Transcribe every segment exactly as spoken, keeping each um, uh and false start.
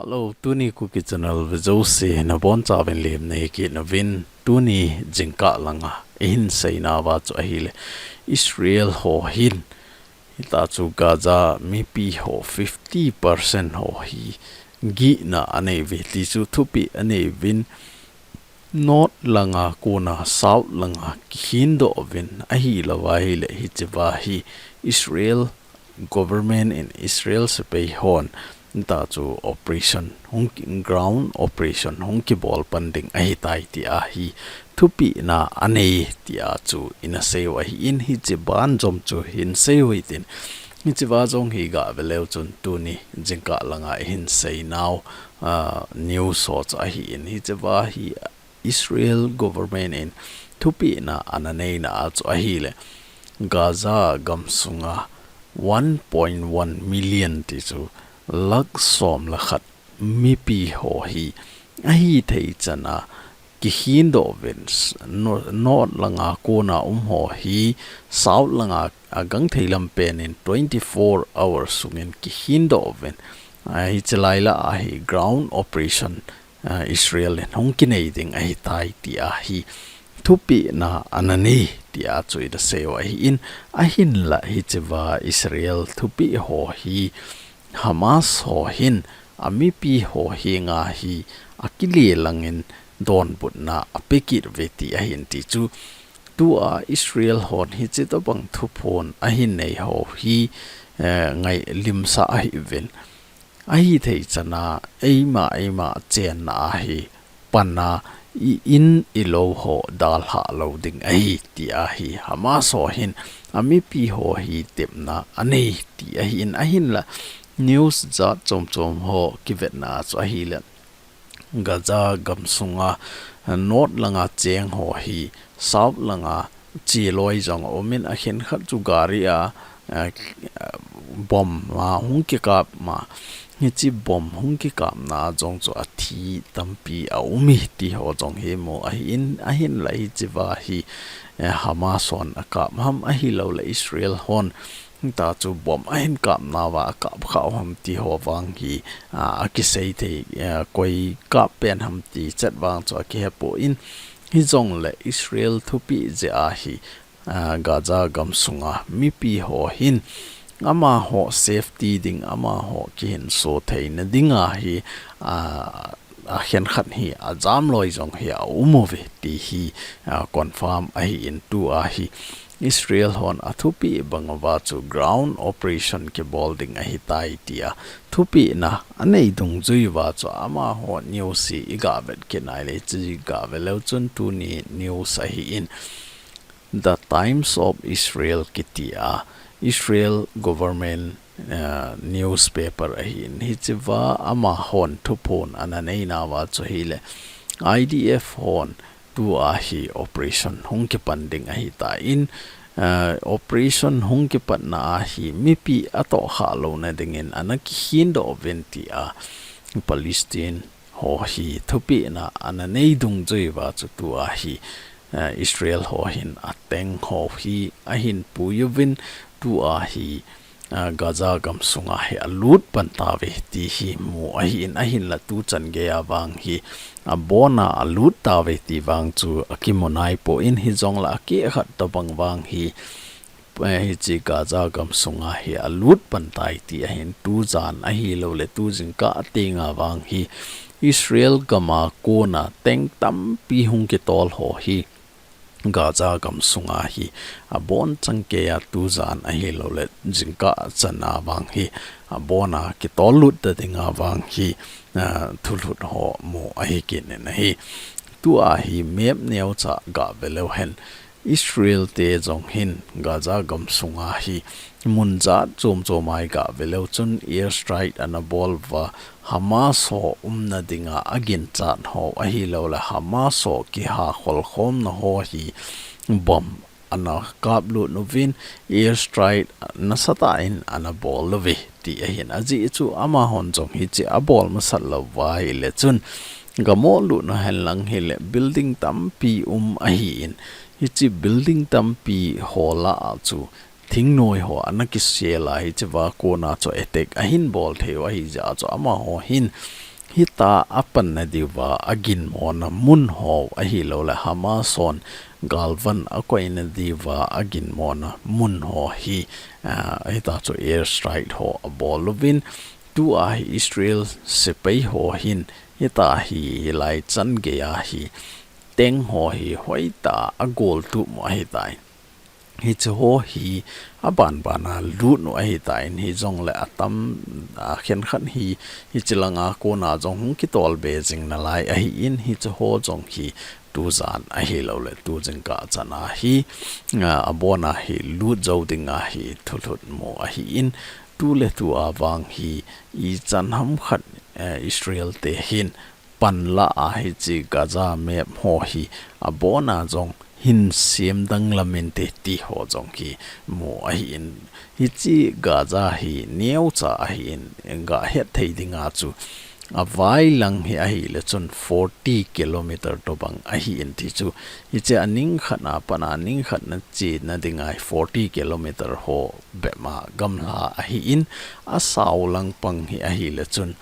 Hello, tuni Kuki Channel vejouse nabonchauvin lemna neikit nauvin, tuni jingkah langa ihin seinauva chu ahile, Israel ho hin, hita chu Gaza mipi ho fifty percent ho hi gihna aneiuve ti chu thupeh aneiuvin, North langa kona South langa kikhindoh uvin, ahilouva ahile hichea hi Israel government in, Israel sepai hon, hita chu operation hung ki-, ground operation hung kibol pan ding ahitai tia hi thupehna anei tia chu ina seiu ahin, hiche banjom chu hin seiu hitin, hichea jong hi gaveleu chun tuni jingkah langa ihin seinau, ah, news ho chu ahin, hichea hi Israel government in thupehna ana neina a chu ahile, Gaza gamsunga one point one million ti chu lakh som le khat mipi ho hi ahithei chana kikhindoh uvin, s-, no-, North langa kona um ho hi South langa agangthei lam penin twenty-four hours sungin kikhindoh uvin, ah, hiche laila a hi ground operation, ah, Israel in hung kinei ding ahitai tia hi thupehna ana nei tia chu ina seiu ahin, ahinla hichea Israel thupeh ho hi Hamas ho hin amipi ho henga hi akile langin donbutna ape kit uve ti ahin ti chu, tua Israel hon hiche tobang thuphon ahin nei ho hi, eh, ngailimsah ahiuvin. Ahithei chana eima, eima chenna a hi pana i in i lou ho dalhah lou ding ahi tia hi Hamas ho hin amipi ho hi tepna anei ti ahin, ahinla news jat chomchom ho kivetna chu ahile, Gaza gamsunga North langa cheng ho hi South langa cheloi jong aumin, akhenkhat chu gari a, a, bomb a hung kikap ma, hiche bomb hung kikapna jong chu athi tampi aume ti ho jong hi mu ahin, ahinla hichea hi, eh, Hamas hon akap ham ahilouleh Israel hon hita chu bomb ahin kapnauva akap khau ham ti ho vang hi, ah, akisei thei, ah, koi kap pen ham ti chet vang chu akihepon, hijongle Israel thupeh jeh a hi, ah, Gaza gamsunga mipi ho hin amaho safety ding, amaho kihinso theina dinga hi, ah, akhenkhat hi ajamloi jong hi aumuve ti hi, ah, confirm ahin, tua hi Israel hon athupeh banguva chu ground operation kibol ding ahitai tia thupehna anei dungjui uva chu amaho news hi iga vet kit naile, hiche gaveleu chun tuni news ahin. The Times of Israel kitia Israel government, ah, newspaper ahin, hichea amahon thuphon ana neinauva chu hile, I D F hon tua hi operation hung kipan ding ahitan, ah, operation hung kipatna a hi mipi atohkhah louna dingin ana kikhindoh uvin tia Palestine ho hi thupehna ana nei dungjui uva chu tua hi, eh, Israel ho hin a tank ho hi ahin pui uvin, tua hi, eh, Gaza gamsunga hi alut pan tauve ti hi mu ahin, ahinla tuchan geiya vang hi abona alut tauve ti vang chu akimu naipon, hijongle akeh khat tobang vang hi, eh, hiche Gaza gamsunga hi alut pan tai ti ahin, tujan ahilouleh tujingkah tenga vang hi Israel gama kona tank tampi hung kitol ho hi Gaza gamsunga hi abonchan geiya tujan ahilouleh jingkah chana vang hi abona kitol lut ta dinga vang hi, ah, thulhut ho mu ahi kit in ahi. Tua hi map neocha gaveleu hen, Israel te jong hin Gaza gamsunga hi mun jat chomchom a igaveleu chun air strike ana bol uva, Hamas ho umna dinga aginchat ho ahilouleh Hamas ho kihakhol khomna ho hi bomb ana kaplut uvin, air strike nasatah in ana bol uve ti ahin, ajeh chu amahon jong hiche abol masat lou uva ahile chun gamo lutna henlang hile building tampi um ahin, hiche building tampi ho lah a chu thingnoi ho ana kisel a, hichea kona chu attack ahin bol theiu ahi jeh a chu amaho hin Hita apanna diuva aginmona mun ho ahilouleh Hamas hon galvan akoina diuva aginmona mun ho hi, ah, hita chu airstrike ho abol uvin, tua hi Israel sepai ho hin hita hi hilai chan geiya hi tank ho hi hoitah a agol tup u ahitai. Hiche ho hi abanbana lut u ahitai, hijongleh atam, akhenkhat hi, hiche langa kona jong hung kitolbe jing nalai ahin, hiche ho jong hi tujan ahilouleh tujingkah chana hi, ah, abona hi lut jou dinga hi thulhut mu ahin, tuletua vang hi ichan hamkhat, eh, Israel te hin panla a hiche Gaza map ho hi abona jong hin sem danglam inte ti ho jong hi mu ahin, hiche Gaza hi neocha ahin, gahet thei dinga chu availang hi ahileh chun forty kilometer tobang ahin ti chu, hiche aning khatna pana aning khatna chena dinga hi forty kilometer ho bepma gamla ahin, asao lang pang hi ahileh chun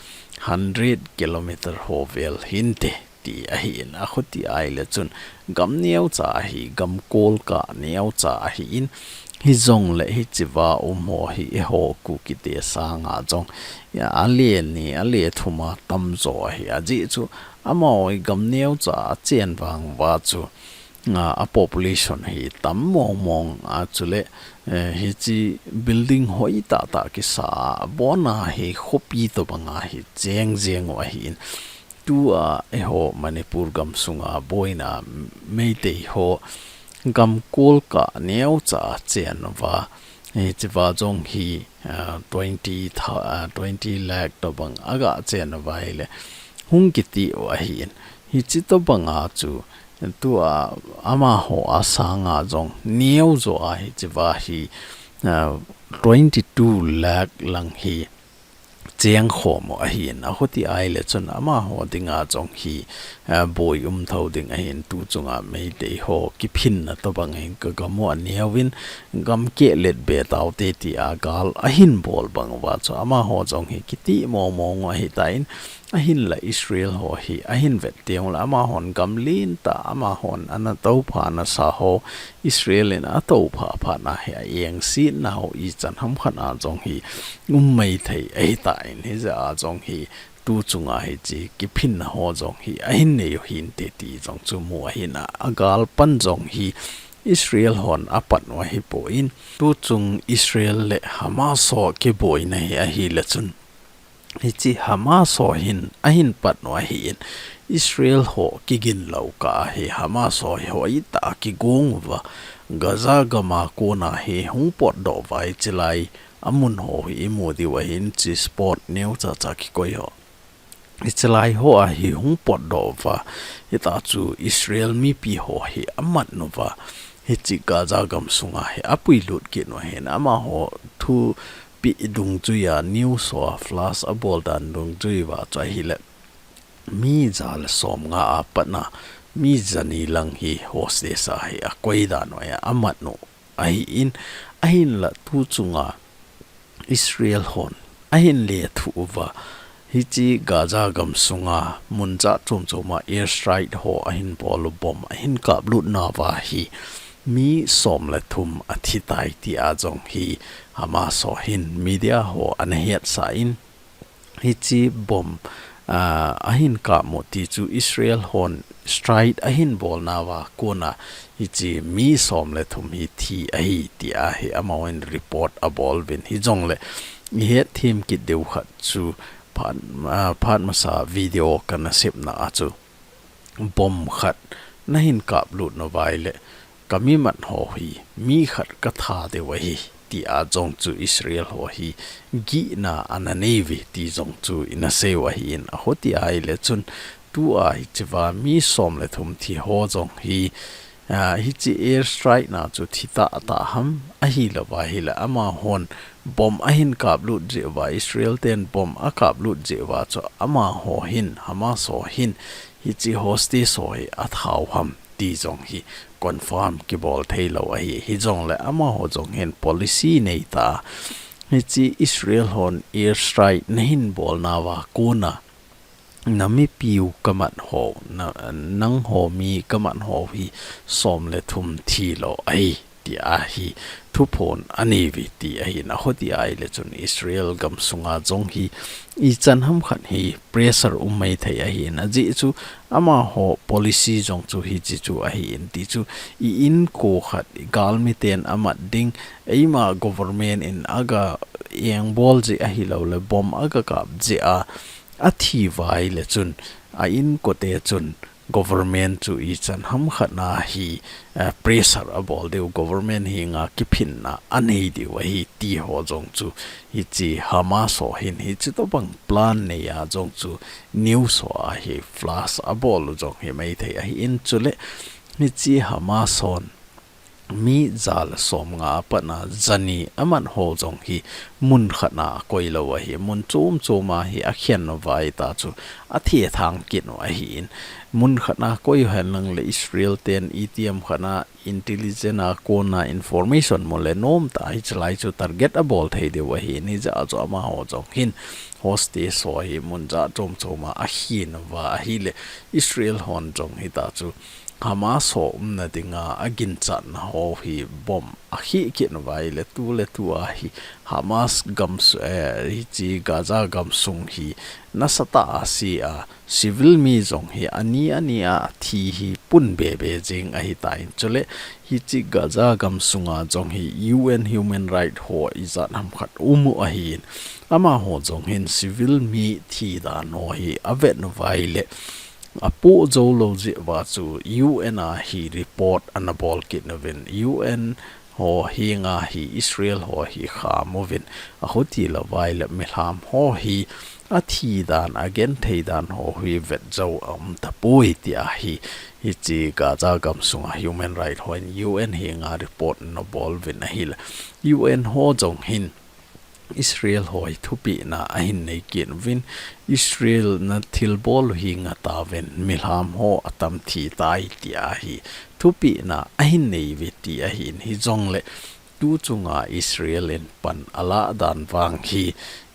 hundred kilometer ho vel hinte ti ahin, akhuti ahileh chun gam neocha ahi, gam kolkah neocha ahin, hijongleh hichea um ho hi eiho Kukite sanga jong, ya, ale ni, ale thuma tamjo ahi, ajeh chu amaho hi gam neocha achen vang uva chu, a, a population hi tam mong mong a, chuleh, eh, hiche building hoitah tah kisa a, abona hi khopi tobanga hi cheng jeng u ahin, tua eiho Manipur gamsunga boina Meitei ho gam kolkah neocha achen uva, hichea jong hi, ah, twenty thou-, ah, twenty lakh tobang aga chen uva ahileh hung kiti u ahin, hiche tobanga chu tua amaho a sanga jong neojo a hichea hi, ah, twenty two lakh lang hi cheng khom u ahin, akhuti ahileh chun amaho dinga jong hi, ah, boi um thou ding ahin, tu chunga Meitei ho kiphinna tobang hin ka gam u aneo uvin, gam kehlet be taute tia gal ahin bol bang uva chu amaho jong hi kiti mong mong u ahitan, ahinla Israel ho hi ahin vet teng uleh amahon gam lentah, amahon ana toupha nasa ho, Israel in atoupha phat na hi a engsetna ho ichan hamkhat a jong hi um maithei ahitan, hijeh a jong hi tu chunga hiche kiphinna ho jong hi ahin nei u hinte ti jong chu mu ahin, a, agal pan jong hi Israel hon apan u ahipon, tu chung Israel le Hamas ho kiboina hi ahileh chun, hiche Hamas ho hin ahin pan u ahin, Israel ho kigin lou kah a hi Hamas ho hi hoitah a kigong uva, Gaza gama kona hi hung potdoh uva, hichelai amun ho hi imu diu ahin, hiche spot neocha cha kikoi ho, hichelai ho a hi hung potdoh uva, hita chu Israel mipi ho hi amat uva, hiche Gaza gamsunga hi apuilut kit u ahin, amaho thupi dungjuia, news ho a flash abol dan dungjuiva chu ahileh mi ja le som nga a pat a mi jani lang hi hostage a hi akoi dan u ahi, amat u ahin, ahinla tu chunga Israel hon ahin lethuh uva, hiche Gaza gamsunga mun jat chom chom a airstrike ho ahin bol u, bomb ahin kaplut nauva hi mi som le thum athi tai tia jong hi Hamas ho hin media ho ana hetsah in, hiche bomb, ah, ahin kap u ti chu Israel hon strike ahin bol nauva kona hiche mi som le thum hi thi ahi tia hi amahon report abol uvin, hijongle ihet them kit diu khat chu phat, ah, phat masa video kana sepna a chu bomb khat nahin kaplut nauva ahile, ka mimat ho hi mi khat katha diu ahi, tia jong chu Israel ho hi gihna ana nei uve ti jong chu ina sei u ahin, ahiti ahile chun tua hichea mi som le thum thi ho jong hi, ah, hiche airstrike na chu thi tahtah ham, ahilouva ahile amahon bomb ahin kaplut jeh uva, Israel ten bomb akaplut jeh uva chu amaho hin, Hamas ho hin hiche hostage ho hi atha u ham ti jong hi confirm kibol theilou ahi. Hijongle amaho jong hin policy neitah a, hiche Israel hon airstrike nahin bol nauva kona na mipiu kamat ho, na, nangho mi kamat ho hi som le thum thi lou ahi, tia hi thuphon anei uve ti ahin, ahuti ahile chun Israel gamsunga jong hi ichan hamkhat hi pressure um maithei ahin, ajeh chu amaho policy jong chu hiche chu ahin, ti chu i inko khat i galmiten amat ding, eima government in aga engbol jeh ahilouleh bomb aga kap jeh a, athi uva ahile chun a inkote chun government chu ichan hamkhat na hi, eh, pressure abol diu, government henga kiphinna anei diu ahi, ti ho jong chu hiche Hamas ho hin hiche tobang plan neiya jong chu news ho a hi flash abol u jong hi maithei ahin, chule hiche Hamas hon mi ja le som nga a pat na jani amat ho jong hi mun khat na akoi lou ahi, mun chom chom a hi akhen uva ahita chu athethang kit u ahin, mun khat na akoi u henlang le Israel ten itiham khat na intelligence a kona information mu le nomtah a hiche lai chu target abol thei diu ahin, hijeh a chu amaho jong hin hostage ho hi mun ja chom chom a akhen uva ahile Israel hon jong hita chu Hamas ho umna dinga aginchatna ho hi bomb akhih kit uva ahile tu le tu a hi Hamas gamsu-, eh, hiche Gaza gamsung hi nasatah a ase a, civil mi jong hi ani ani a thi hi pun bebe jing ahitan, chule hiche Gaza gamsunga jong hi U N human right ho ijat hamkhat um u ahin, amaho jong hin civil mi thi dan ho hi avet uva ahile apoh jou lou jeh uva chu U N a hi report ana bol kit uvin, U N ho henga hi Israel ho hi kham uvin, ahuti lou uva ahile milham ho hi athi dan, agenthei dan ho hi vet jou aum tapoi tia hi, hiche Gaza gamsunga human right hon U N henga report ana bol uvin ahile, U N ho jong hin Israel ho hi thupehna ahin nei kit uvin, Israel na thilbol u hi ngah tauvin, milham ho atam thi tai tia hi thupehna ahin nei uve ti ahin, hijongle tu chunga Israel in pan alah dan vang hi,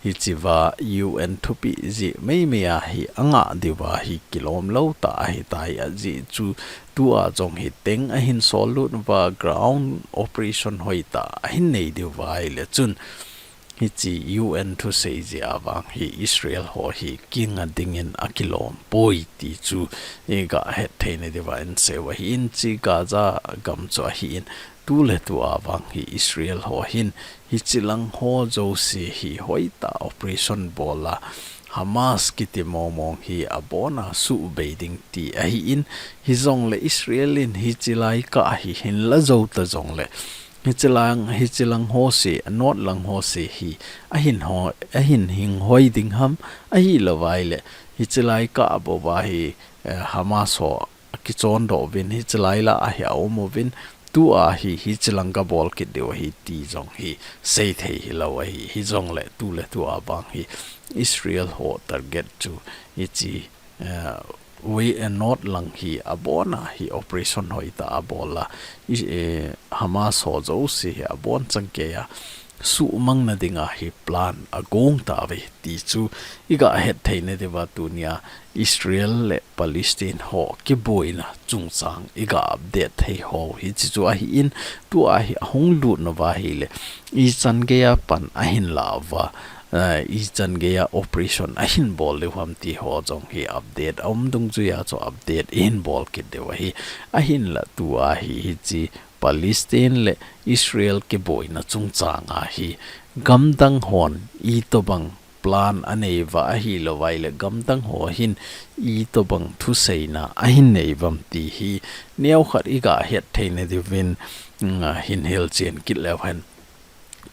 hichea U N thupeh jeh meimei a hi angah diuva hi kilom lou tah ahitai, ajeh chu tua jong hi tank ahin sol lut uva, ground operation hoitah ahin nei diuva ahile chun hiche U N thusei jeh a vang hi Israel ho hi kingah dingin akilom poi ti chu iga hetthei nadiuva inseiu ahin, hiche Gaza gam chu ahin, tu le tu a vang hi Israel ho hin hiche lang ho jouse hi hoitah operation bol a, Hamas kiti mongmong hi abona suhbei ding ti ahin, hijongle Israel in hiche lai kah hi hinla jou ta jongle, hiche lang, hiche lang ho se, North lang ho se hi ahin ho, ahin hing hoi ding ham, ahilou vaile hiche lai kah bou va hi, eh, Hamas ho akichon doh uvin hiche lai lah a hi aum uvin, tua hi hiche lang kabol kit diu ahi ti jong hi seithei hilou ahi, hijongle tu le tu a vang hi Israel ho target chu hiche, eh, we, eh, North lang hi abona hi operation hoitah abol a, i, eh, Hamas ho jouse hi abon changkeiya suhmang nadinga hi plan agong tauve ti chu iga hetthei nadiuva tunia Israel le Palestine ho kiboina chungchang iga update thei ho hiche chu ahin, tua hi ahung lut nauva ahile ichan geiya pan ahin lauva, eh, ichan geiya operation ahin bol diu ham ti ho jong hi update aum dungjuiya chu update ihin bol kit diu ahi. Ahinla tua hi hiche Palestine le Israel kiboina chungchanga hi gamdang hon itobang plan anei uva ahilou vaile gamdang ho hin itobang thuseina ahin nei uvam ti hi neokhat iga hetthei nadiuvin, mm, hin hilchen kit leu hen.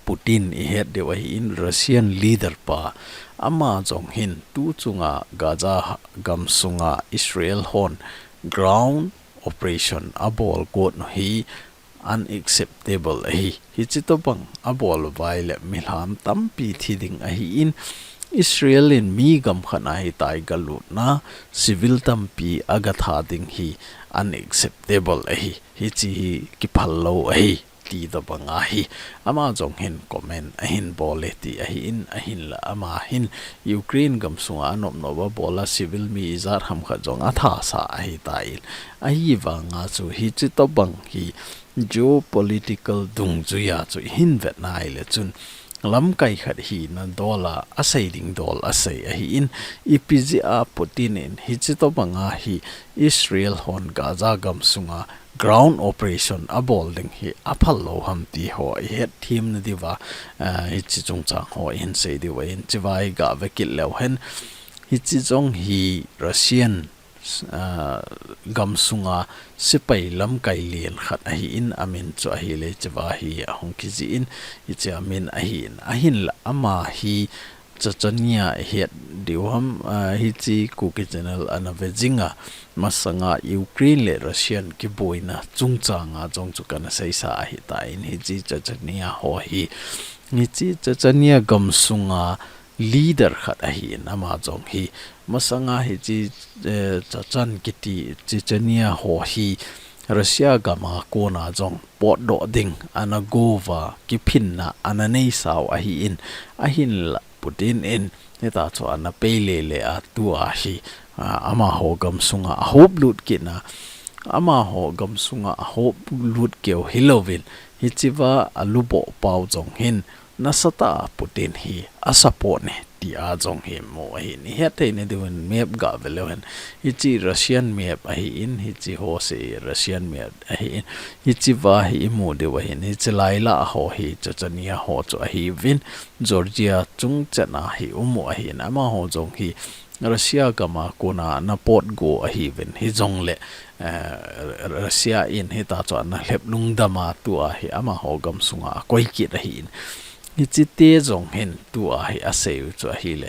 Putin ihet diu ahin, Russian leader pa, ama jong hin tu chunga Gaza gamsunga Israel hon ground operation abol got u hi unacceptable ahi. Hiche tobang abol uvaile milham tampi thi ding ahin, Israel in mi gamkhat a hitia galutna civil tampi agatha ding hi unacceptable ahi. Hiche hi kiphal lou ahi. ti tobang ahi. Ama jong hin comment ahin bol e ti ahin, ahinla ama hin Ukraine gam sunga anop nop a bol a civil mi ijat ham khat jong athasa ahitan. Ahivanga chu hichi tobang hi geopolitical dungjuia chu ihin vet nai le chun lamkai khat hina dol a, asei ding dol asei ahin, ipi jeh a Putin in hichi tobanga hi Israel hon Gaza gam sunga ground operation abol ding hi aphal lou ham ti ho ihet them na diuva, ah, hichi chungchang ho ihin sei diu ahin, chua iga ve kit leu hen hichi jong hi Russian ah, gam sunga sepai lamkai len khat ahin, amin chu ahile chua hi ahung kijih in, hichi amin ahin, ahinla ama hi Chechnya ihet diu ham, ah, hichi Kuki channel ana ve jinga, masanga Ukraine le Russian kiboina chungchanga jong chu kana seisa ahitan, hichi Chechnya ho hi, hichi Chechnya gam sunga leader khat ahin, ama jong hi masanga hichi, eh, Chechen kiti Chechnya ho hi Russia gama kona jong potdoh ding ana gouva kiphinna ana neisau ahin, ahinla Putin in hita chu ana pei lele a tua hi, ah, amaho gam sunga ahop lut kitna, amaho gam sunga ahop lut keu hilouvin, hichua aluboh pau jong hin, nasatah a Putin hi asupport e, tia jong hi mu ahin, ihet thei na diuvin map ga ve leu hen. Hichi Russian map ahin, hichi ho se Russian map ahin. Hichua hi imu diu ahin, hichi laila ho hi Chechnya ho chu ahiuvin, Georgia chung chenna hi umu ahin, amaho jong hi Russia gama kona ana potgo ahiuvin, hijongle, eh, Russia in hita chu ana lhep lungdama tua hi amaho gam sunga akoi kit ahin. Hichi te jong hin tua hi asei u chu ahile,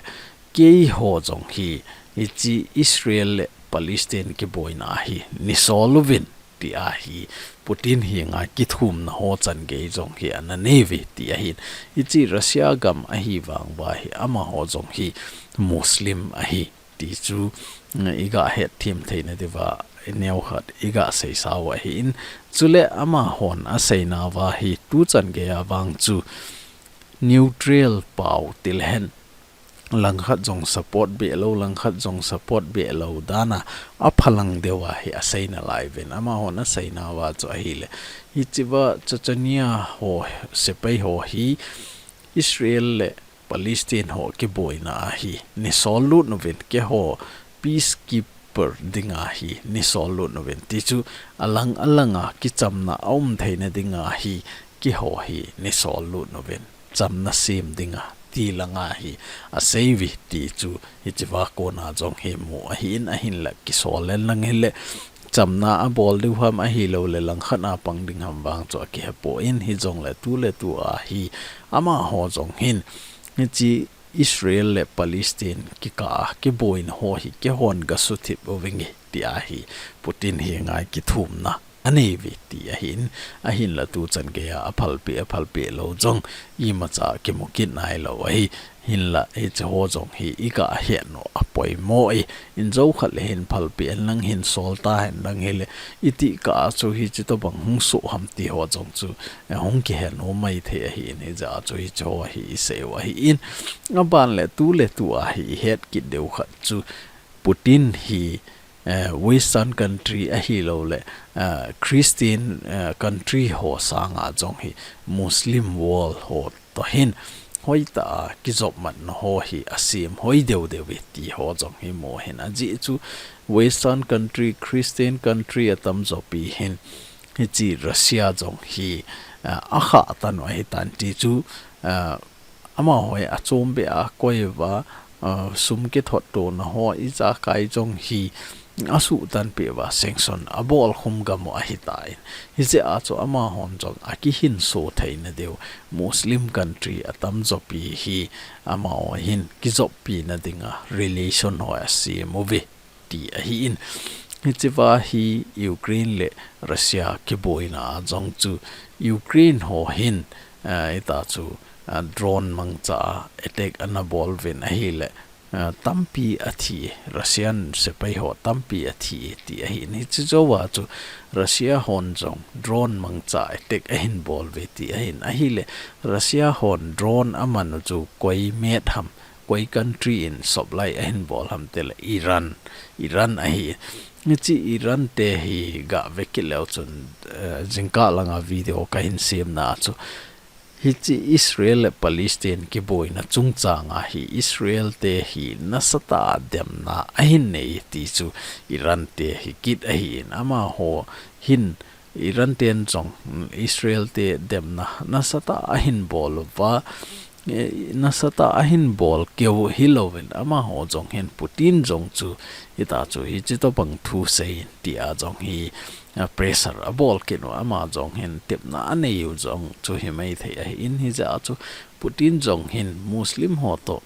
keiho jong hi, hichi Israel le Palestine kiboina hi neisol uvin, tia hi Putin henga kithumna ho changei jong hi ana neiuve ti ahin. Hichi Russia gam ahivang uva hi amaho jong hi Muslim ahi ti chu, mm, iga het them thei na diuva, neo khat iga seisau ahin. Chule amahon aseina uva hi tu changei a vang chu neutral pau til hen, langkhat jong support beh lou, langkhat jong support beh lou dana aphalang diuva hi aseina lai uvin. Amahon aseina uva chu ahile, hichua Chechnya ho sepai ho hi Israel le Palestine ho kiboina a hi neisol lut uvin, keiho peacekeeper dinga hi neisol lut uvin, ti chu alang alanga kichamna aum theina dinga hi keiho hi neisol lut uvin, chamna sem dinga ti langa hi aseiuve ti chu hichua kona jong hi mu ahin, ahinla kisol en lang hile chamna abol diu ham ahilouleh langkhat a pang ding ham vang chu akihepon, hijongle tuletu a hi amaho jong hin hichi Israel le Palestine kikah a kiboina ho hi keihon gasuthip uvinge, tia hi Putin henga kithumna aneiuve ti ahin, ahinla tu changei a aphalpeh, aphalpeh lou jong imacha kimu kit nailou ahi. Hinla hiche ho jong hi iga het u apoimo e, injo khat le hin phalpeh en lang, hin sol ta hen lang hile, iti kah a chu hichi tobang hung soh ham ti ho jong chu, eh, hung kihe nom maithei ahin, hijeh a chu hiche ho hi isei u ahin. Aban le tuletu a hi ihet kit diu khat chu Putin hi, eh, Western country ahilouleh, eh, Christian, eh, country ho sanga jong hi Muslim world ho toh hin hoitah a kijopmatna ho hi asem hoi deh deh uve ti ho jong hi mu ahin, ajeh chu Western country, Christian country atamjo pi hin hichi Russia jong hi, eh, akhah tan u ahitan ti chu, eh, amaho hi achom beh a akoi uva, ah, sum kithot tona ho ijakai jong hi asuhtanpeh uva sanction abol khum gam u ahitan. Hijeh a chu amahon jong akihinso theina diu Muslim country atamjo pi hi amaho hin kijoppina dinga relation ho asem uve ti ahin. Hichea hi Ukraine le Russia kiboina a jong chu Ukraine ho hin, ah, hita chu, ah, drone mangcha a attack ana bol uvin ahile, ah, tampi athi, Russian sepai ho tampi athi ti ahin. Hiche jouva chu Russia hon jong drone mangcha attack ahin bol uve ti ahin. Ahile Russia hon drone aman u chu koi met ham, koi country in supply ahin bol ham tile Iran, Iran ahi. Hiche Iran te hi gave kit leu chun, eh, jingkah langa video kahin semna chu, hiche Israel le Palestine kiboina chungchanga hi Israel te hi nasatah a demna ahin nei ti chu Iran te hi kit ahin, amaho hin Iran ten jong, mm, Israel te demna nasatah a ahin bol uva, eh, nasatah a ahin bol keu hilouvin amaho jong hin Putin jong chu hita chu hiche tobang thu seiyin tia jong hi, ah, pressure abol kit u, ama jong hin tepna anei u jong chu himai thei ahin, hijeh a chu Putin jong hin Muslim ho toh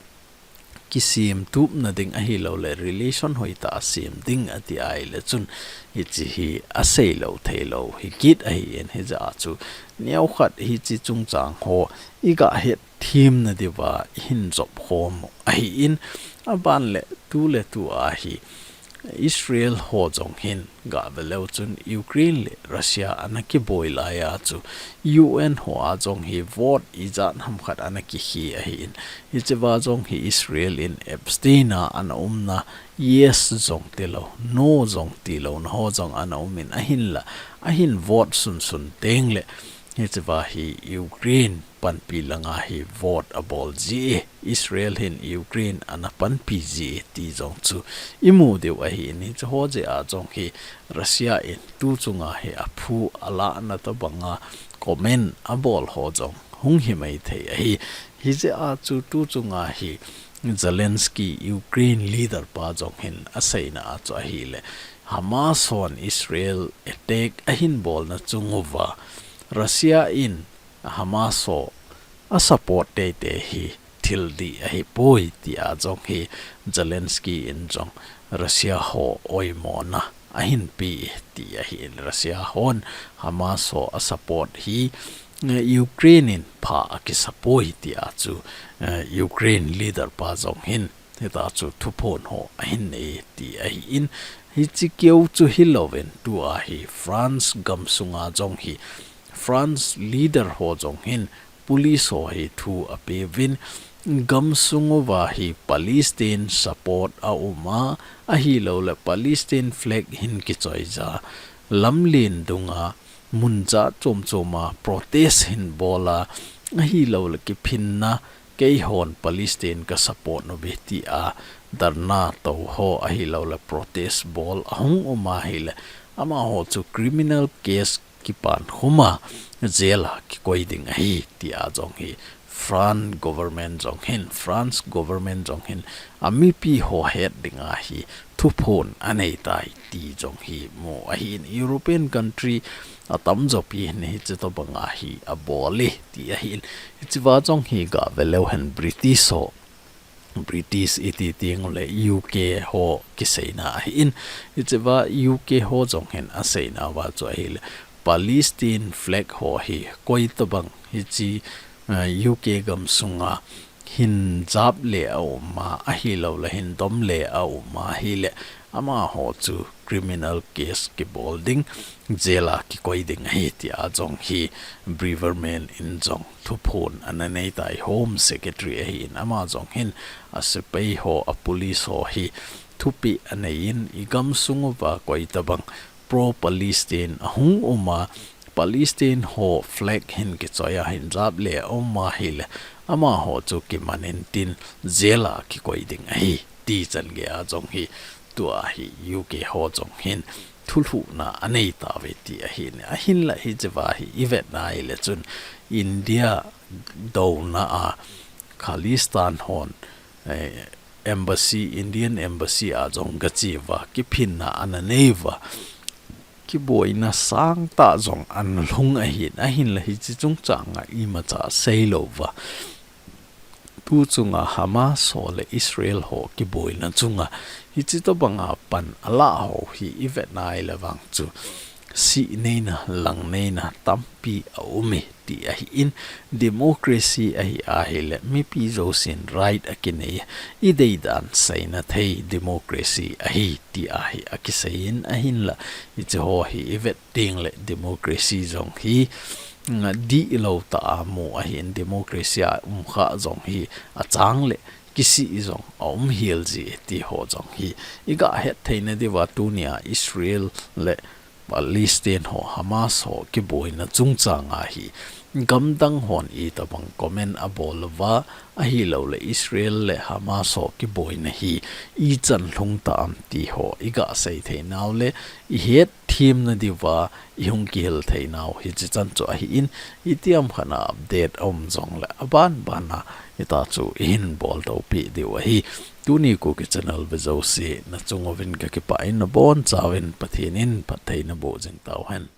kisem tupna ding ahilouleh relation hoitah a sem ding ati ahile chun hiche hi asei lou thei lou hi kit ahin, hijeh a chu neokhat hiche chungchang ho iga het themna diuva ihin jop khom u ahin, aban le tu le tu a hi Israel ho jong hin gave leu chun Ukraine le Russia ana kiboi laiya chu U N ho a jong hi vote ijat ham khat ana kikhe ahin. Hichea jong hi Israel in Epstein a ana umna yes jong tilou, no jong tilouna ho jong ana umin ahinla, ahin vote sunsun teng le hichea hi Ukraine panpi langa hi vote abol ji e, Israel hin Ukraine ana panpi ji e ti jong chu imu diu ahin, hiche ho jeh a jong hi Russia in tu chunga hi aphu alahna tobanga comment abol ho jong hung himai thei ahi. Hijeh a chu tu chunga hi Zelensky Ukraine leader pa jong hin aseina a chu ahile Hamas hon Israel attack ahin bolna chung uva Russia in Hamas ho asupport teitei hi thil dih ahipoi tia jong hi Zelensky in jong Russia ho oimona ahin pe ti ahin, Russia hon Hamas ho asupport hi, eh, Ukraine in pha akisapoi tia chu, eh, Ukraine leader pa jong hin hita chu thuphon ho ahin nei ti ahin, hiche keu chu hilouvin tua hi France gamsunga jong hi France leader ho jong hin police ho hi thu apeuvin, gamsung uva hi Palestine support aum a, ahilouleh Palestine flag hin kichoi ja, lamlen dunga mun jat chom choma protest hin bol a, ahilouleh kiphinna keihon Palestine ka support uve tia dharna tou ho ahilouleh protest bol ahung um ahile amaho chu criminal case kipan khum a jail a kikoi ding ahi tia jong hi France government jong hin, France government jong hin amipi ho het dinga hi thuphon anei tai ti jong hi mu ahin, European country atamjo pi hin hiche tobanga hi abol e ti ahin, hichea jong hi gave leu hen British ho, British iti teng uleh U K ho kiseina ahin, hichea U K ho jong hin aseina uva chu ahile Palestine flag ho hi koi tobang hiche, eh, U K gamsunga hin jap le aum a, ahilouleh hin dom le aum ahile amaho chu criminal case kibol ding, jail a kikoi ding ahi tia jong hi Braverman in jong thuphon ana nei tai, Home Secretary ahin, ama jong hin asepai ho, apolice ho hi thupeh anei in, igamsung uva koi tobang pro-Palestine ahung um a, Palestine ho flag hin kichoi a hin jap le aum ahile amaho chu kiman intin jail a kikoi ding ahi ti chan geiya jong hi tua hi U K ho jong hin thulhuhna anei tauve ti ahin, ahinla hichea hi ivet nai le chun India douna a Khalistan hon, eh, embassy, Indian embassy a jong gache uva, kiphinna ana nei uva, kiboina sangtah jong ana lhung ahin, ahinla hiche chungchanga imacha seilou uva, tu chunga Hamas ho le Israel ho kiboina chunga hiche tobanga pan alah ho hi ivet nai le vang chu sih neina, lang neina tampi a um e ti ahi in, democracy ahi ahile mipi jousen right a kinei, i deidan seina thei democracy ahi ti ahi a kisei in, ahinla hiche ho hi i vet ding le democracy jong hi, mm, dihlou tah a mu ahi in, democracy a um kha jong hi achang le kisih jong a um hel ji ti ho jong hi i ga het theina diuva, tunia Israel le Palestine ho, Hamas ho kiboina chungchang a hi gamdang hon itabang comment a bol uva, ahilou le Israel le Hamas ho kiboina hi ichan lhung tam ti ho i ga sei theinau le i het themna diuva i hung kihil theinau hichi chan chu ahi in, itiham khat a update a um jong le aban ban a hita chu i hin bol dopi diu ahi. Tuni Kuki channel ve jouse na chung uvin ka kipah in, na bonchauvin Pathen in phatthei na boh jing tauhen.